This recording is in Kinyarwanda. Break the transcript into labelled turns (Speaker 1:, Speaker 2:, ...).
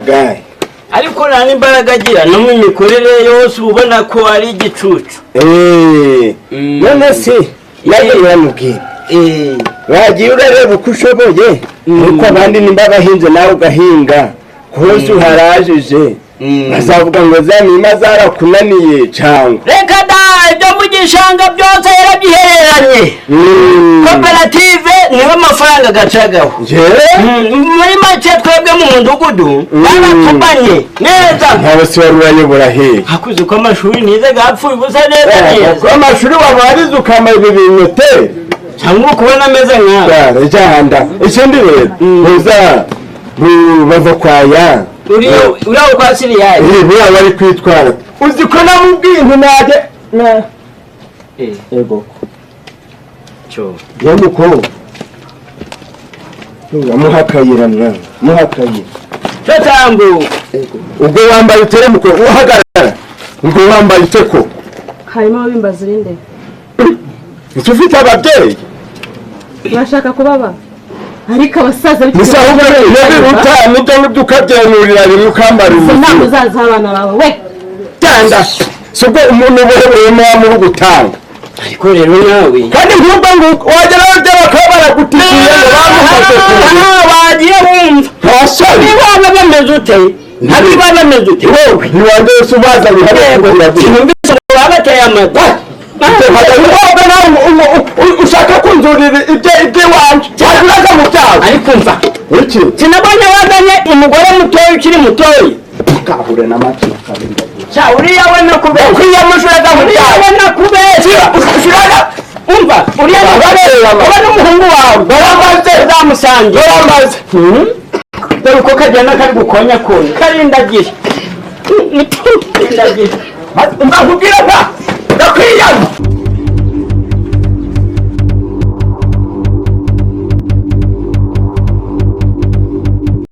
Speaker 1: Gahe?
Speaker 2: Ariko nta n'imbaraga agira, no mu mikorere yose uba ubona ko ari igicucu.
Speaker 1: None se nawe uramubwira, wagiye urareba uko ushoboye, ariko abandi nimba bahinze nawe ugahinga, hose uharajije, bazavuga ngo za mirima zarakunaniye cyangwa?
Speaker 2: Reka da, ibyo mu gishanga byose yarabyihereranye. Koperative niho amafaranga agacagaho. Muri make, twebwe mu mudugudu baratubanye neza.
Speaker 1: Ntawe se wari urayobora hehe?
Speaker 2: Hakuze ko amashuri nize gapfuye ubusa neza neza.
Speaker 1: Ko amashuri waba warize ukamara ibi bintu te?
Speaker 2: Cyangwa ukubona ameze nkawe.
Speaker 1: Janda, ikindi rero uza bava kwaya.
Speaker 2: Uriya kwa siriyari?
Speaker 1: Buriya bari kwitwara, uzi ko namubwiye nti najye na ego.
Speaker 2: Cyo.
Speaker 1: Ye mukobwa, muha akayira mwana, muha akayira.
Speaker 2: Cyo, tambuka.
Speaker 1: Ubwo wambaye utere, mukobwa, uhagarara, ubwo wambaye ute ko?
Speaker 3: Hanyuma wimbaza urinde?
Speaker 1: Ese ufite ababyeyi?
Speaker 3: Urashaka kubaba, ariko abasaza b'iki
Speaker 1: Gusa ahubwo iyo biruta nibyo ngibyo ukabyenurira rimwe ukambara
Speaker 3: ntabwo
Speaker 1: umuzigo.
Speaker 3: Uzaza abana bawe we.
Speaker 1: Tanda si ubwo umuntu ubohewemo muri gutanga.
Speaker 2: Ariko rero nawe.
Speaker 1: Kandi nk'ubwo nguko wageraho byo bakaba baragutikiye ngo bamufashe ku
Speaker 2: Wagiye wumva.
Speaker 1: Nta soni.
Speaker 2: Niba baba bameze ute, ntabwo baba bameze ute wowe?
Speaker 1: Ntiwange wese ubazanye hariya ngo
Speaker 2: Sinumvise ngo babateye amata.
Speaker 1: Wowe nawe ushaka kunzurira ibyo iby'iwanje, waguraga mu byawe.
Speaker 2: Ariko mva.
Speaker 1: Iki?
Speaker 2: Sinabonye wazanye umugore mutoya, ukiri mutoya.
Speaker 1: Kahure n'amatwi kabiri.
Speaker 2: Sha, uriya we nakubeshya.
Speaker 1: Ukwiyamushuraga mu
Speaker 2: Uriya
Speaker 1: byawe.
Speaker 2: we nakubeshya.
Speaker 1: Ushuraga.
Speaker 2: Umva, uriya mugore uba n'umuhungu wawe.
Speaker 1: Baramaze.
Speaker 2: Uzamusange.
Speaker 1: Baramaze.
Speaker 2: Dore uko kagenda kari gukonya konya, karindagira, karindagira.
Speaker 1: Mbakubwira nta ndakwiyama.